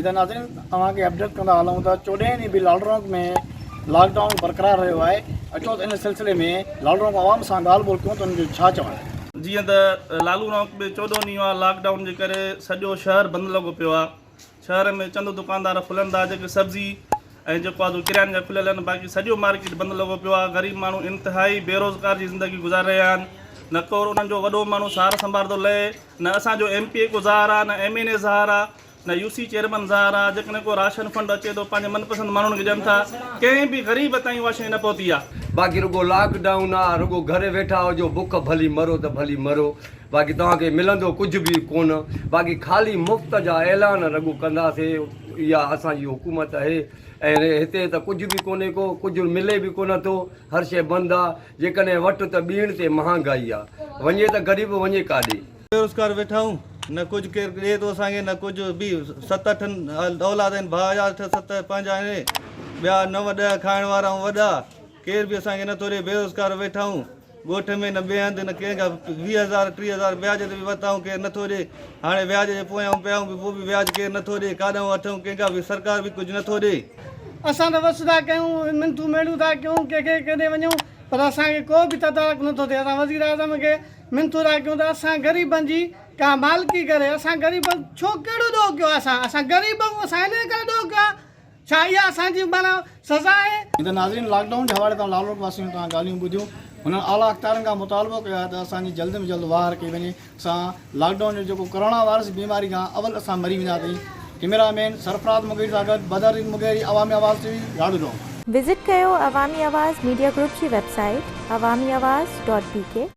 جيئن ته ناظرين اوهان کي اپڊيٽ ڪندا هلون ته چوڏهين ڏينهن به لالرونڪ ۾ لاڪ ڊائون برقرار رهيو آهي اچو ته ان سلسلي ۾ لالرونڪ عوام سان ڳالهه ٻولهه ڪيون ته انهن جو ڇا چوڻ آهي. جيئن ته لالو رونق ۾ چوڏهون ڏينهن آهي لاڪ ڊائون جي ڪري سڄو شهر بند لڳو پيو آهي شهر ۾ چند دڪاندار کلن ٿا جيڪي سبزي ۽ جيڪو آهي سو ڪرياني جا کليل آهن باقي سڄو مارڪيٽ بند لڳو پيو آهي غريب ماڻهو انتهائي بيروزگار جي زندگي گذاري رهيا آهن نه ڪو انهن جو وڏو ماڻهو سار سنڀار ٿو لهي نه اسان جو ايم پي اي ڪو ظاهر آهي نه ايم اين اي ظاهر آهي نه يو سي چيئرمين ظاهر آ جيڪڏهن ڪو راشن فنڊ اچي ٿو پنهنجي من پسند ماڻهن کي ڏين ٿا ڪنهن به غريب تائين اها شئي نه پهتي آ. باقي رڳو لاڪ ڊائون آ رڳو گهر ويٺا هجو بک ڀلي مرو ته ڀلي مرو باقي توهان کي ملندو ڪجهه به ڪونه باقي خالي مفت جا اعلان رڳو ڪنداسي اها اسان جي حڪومت اهي ۽ هتي ته ڪجهه به ڪونهي ڪو ڪجهه ملي به ڪونه ٿو هر شئي بند آ جيڪڏهن وٺ ته ٻيڻ تي مهانگائي آ وڃي ته غريب وڃي ڪاڏي. بيروزگار ويٺا آهيون نه ڪجهه ڪير ڏئي ٿو اسان کي نه ڪجهه به ست اٺ اولاد آهن ڀاء جا اٺ ست پنهنجا آهن ٻيا نو ڏهه کائڻ وارا آهيون وڏا ڪير به اسان کي نٿو ڏئي بيروزگار ويٺا آهيون ڳوٺ ۾ نه ٻئي هنڌ نه ڪنهن کان 20 هزار 30 هزار وياج تي به ورتا آهيون ڪير نٿو ڏئي هاڻي وياج جي پويان پيا آهيون پوء به وياج ڪير نٿو ڏئي ڪاڏانهن وٺون ڪنهن کان به سرڪار به ڪجهه نٿو ڏئي. اسان ته وس ٿا ڪيون منٿون ميڙون ٿا ڪيون ڪنهن کي ڪيڏي وڃون پر اسان کي ڪو به تدارڪ نٿو ٿئي اسان وزيراعظم کي منٿون ٿا ڪيون ته اسان غريبن جي ڪا مالڪي ڪري اسان غريبن ڇو ڪهڙو ڏوهه ڪيو آهي اسان اسان غريب آهيون اسان انهي ڪري ڏوهه ڪيو آهي ڇا اها اسان جي معنيٰ سزا آهي. هتي ناظرين لاڪ ڊائون جي حوالي تان لالوٽ واسين تان ڳالهيون ٻڌيون هنن اعليٰ اختيارين کان مطالبو ڪيو آهي ته اسان جي جلد ۾ جلد واهر ڪئي وڃي اسان لاڪ ڊائون جو جيڪو ڪرونا وائرس بيماري کان اول اسان مري وينداسين ڪئميرا مين سرفراز مغيري سان گڏ بدر الدين مغيري عوامي آواز ٽي وي لاڙوڊونگ. وزٽ ڪيو عوامي آواز ميڊيا گروپ جي website Awami Awaz dot B K.